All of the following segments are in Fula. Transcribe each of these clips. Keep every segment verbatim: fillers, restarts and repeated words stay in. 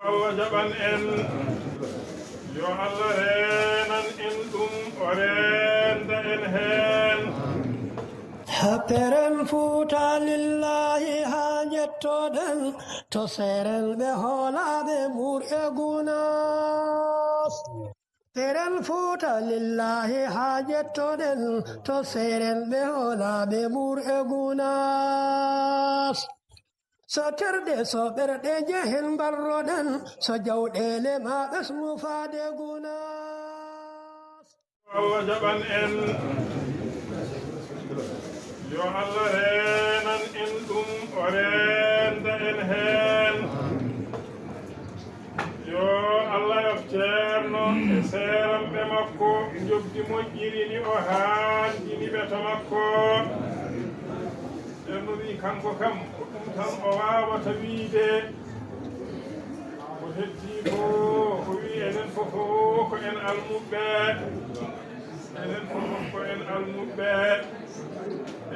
Allah jaɓan en. Yo Allah reenan en ɗum, o reenda en heen. Happeren Fuuta lillaahi haa njettoɗen, to seeren ɓe hoolaaɓe Mbuur e Gunaas. Seeren Fuuta lillaahi haa njettoɗen, to seeren ɓe hoolaaɓe Mbuur e Gunaas. So terɗe so ɓerɗe njehen mbarroɗen, so jawɗeele ma ɓesmu faade Gunaas. Allah jaɓan en. Yo Allah reenan en ɗum, o reenda en heen. Yo Allah yof Ceerno e seeranɓe makko njoɓdi moƴƴiri ndi o haandini ɓe to makko. Ceerno wi kanko kam, ko ɗum tan o waawata wiide. Ko heddii ko, o wi enen fof ko en almuɓɓe. Enen fof ko en almuɓɓe.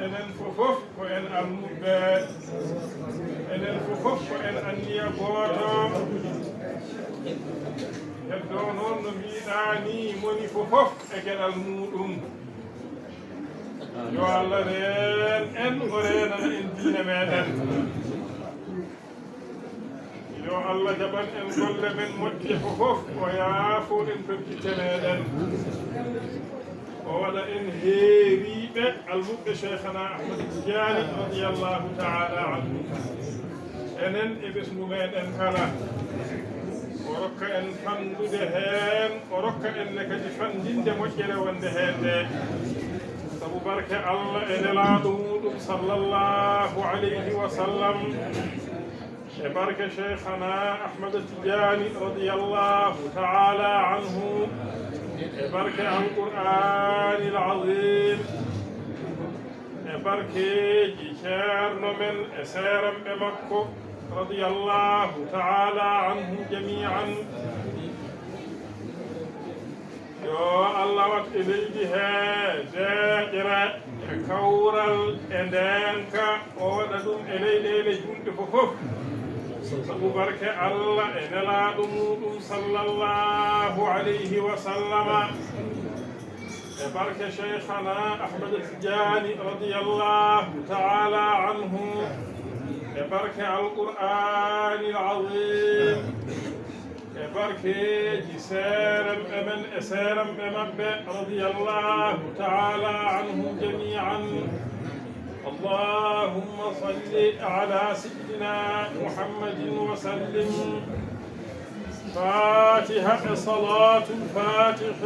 Enen fof ko en almuɓɓe. Enen fof ko en anniya gooto. Heddo noon no mbiɗaa ni, moni fof e geɗal muɗum. Yo Allah reen en, o reenana en diine meɗen. Yo Allah jaɓan en golle men moƴƴe fof, o yaafo en peptitte meɗen. O waɗa en heeriiɓe almuɓɓe Cheikhana Ahmad Tidiane radiyallahu ta'ala anhu. Enen e ɓesngu meɗen kala. O rokka en fandude heen, o rokka en ne kadi fandinde moƴƴere wonde heen nde. Sabu barke Allah e nelaaɗo muɗum sallallahu alayhi wa sallam. E barke Cheikhana Ahmad Tidiane radiyallahu ta'ala anhu. E barke Al-Qur'anil Azim. E barkeeji ceerno men e seeranɓe makko radiyallahu ta'ala anhum jami'an. Yo Allah wat e leydi he deeƴre e kawral e ndeenka, o waɗa ɗum e leyɗeele julɗe fof fof. Sabu barke Allah e nelaaɗo muɗum sallallahu alayhi wa sallama. E barke Cheikhana Ahmad Tidiane radiyallahu ta'ala anhu. E barke Al-Qur'anil Azim. E barkeeji seeranɓe men e seeranɓe maɓɓe radiyallahu ta'ala anhum jami'an. اللهم صل على سيدنا محمد وسلم. فاتحة صلاة الفاتح.